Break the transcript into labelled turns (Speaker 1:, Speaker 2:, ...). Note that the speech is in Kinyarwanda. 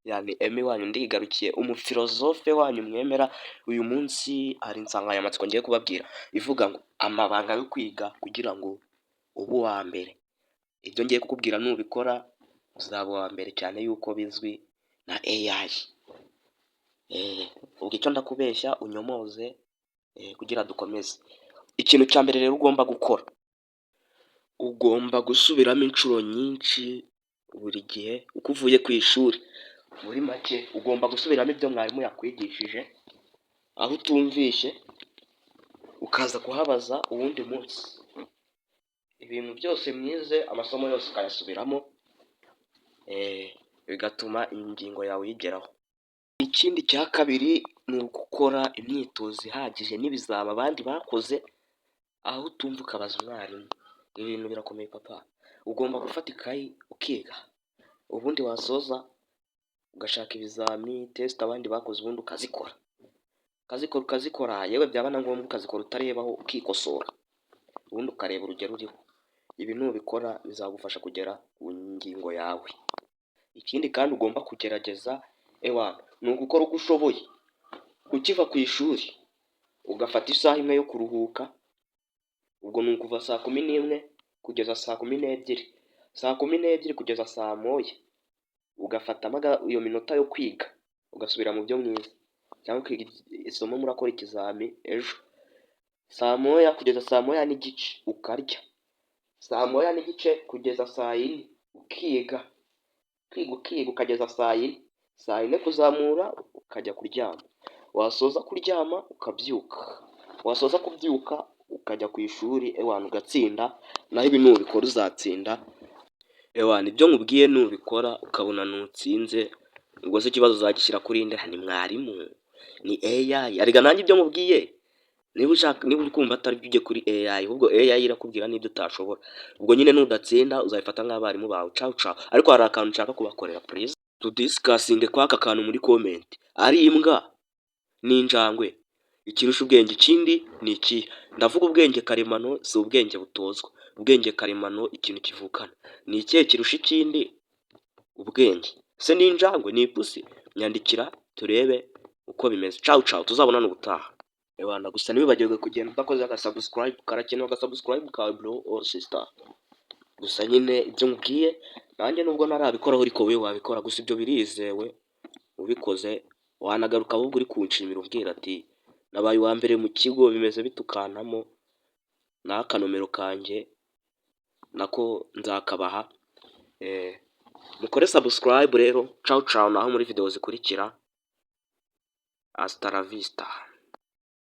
Speaker 1: Yani Emmy wanyu ndigarukiye, umufilozofe wanyu mwemera. Uyu munsi hari insanganyamatsiko ngiye kubabwira ivuga ngo amabanga yo kwiga kugira ngo ube uwa mbere. Ibyo ngiye kukubwira nubikora uzaba uwa mbere, cyane yuko bizwi na AI. Ubwo icyo ndakubeshya unyomoze kugira dukomeze. Ikintu cya mbere rero ugomba gukora, ugomba gusubiramo inshuro nyinshi buri gihe uko uvuye ku ishuri. Muri make ugomba gusubiramo ibyo mwarimu yakwigishije, aho utumvishe ukaza kuhabaza uwundi munsi. Ibintu byose mwize, amasomo yose ukayasubiramo, bigatuma ingingo yawe uyigeraho. Ikindi cya kabiri ni ugukora imyitozo ihagije n'ibizami abandi bakoze, aho utumva ukabaza umwarimu. Ibi bintu birakomeye papa, ugomba gufata ikayi ukiga, ubundi wasoza ugashaka ibizami, test abandi bakoze, ubundi ukazikora, ukazikora, ukazikora, yewe byaba na ngombwa ukazikora utarebaho, ukikosora, ubundi ukareba urugero uriho. Ibi nubikora bizagufasha kugera ku ngingo yawe. Ikindi kandi ugomba kugerageza, ewana, ni ugukora uko ushoboye ukiva ku ishuri ugafata isaha imwe yo kuruhuka. Ubwo ni ukuva saa 11 kugeza saa 12, saa 12 kugeza saa 1 ugafatamo iyo minota yo kwiga, ugasubira mu byo mwize cyangwa ukiga isomo murakora ikizami ejo. Saa 1 kugeza saa 1:30 ukarya, saa 1:30 kugeza saa 4 ukiga, ukiga, ukiga ukageza saa 4, saa 4 kuzamura ukajya kuryama, wasoza kuryama ukabyuka, wasoza kubyuka ukajya ku ishuri, ewana, ugatsinda. Naho ibi nubikora uzatsinda. Ewana, ibyo nkubwiye nubikora ukabona ntutsinze, ubwo se ikibazo uzagishyira kuri nde? Ni mwarimu? Ni AI? Erega nanjye ibyo nkubwiye, niba ushaka, niba uri kumva atari byo, ujye kuri AI. Ahubwo AI irakubwira n'ibyo utashobora. Ubwo nyine nudatsinda uzabifata nk'abarimu bawe. Cawu cawu. Ariko hari akantu nshaka kubakorera, please tudiscussinge kw'aka kantu muri comment. Ari imbwa n'injangwe, ikirusha ubwenge ikindi ni ikihe? Ndavuga ubwenge karemano, si ubwenge butozwa, ubwenge karemano, ikintu kivukana. Ni ikihe kirusha ikindi ubwenge? Se ni injangwe? Ni ipusi? Nyandikira turebe uko bimeze. Cawu cawu, tuzabonane ubutaha. Ewana, gusa ntiwibagirwe kugenda udakoze agasubscribe, karakenewe, agasubscribe kawe, bro or sister. Gusa nyine ibyo nkubwiye nanjye nubwo ntarabikoraho, ariko wowe wabikora. Gusa ibyo birizewe, ubikoze wanagaruka ahubwo uri kunshimira umbwira ati nabaye uwa mbere mu kigo, bimeze bitukantamo n'akanomero kanjye nako nzakabaha. Mukore subscribe rero. Cawu cawu, naho muri video zikurikira. Hasta la vista.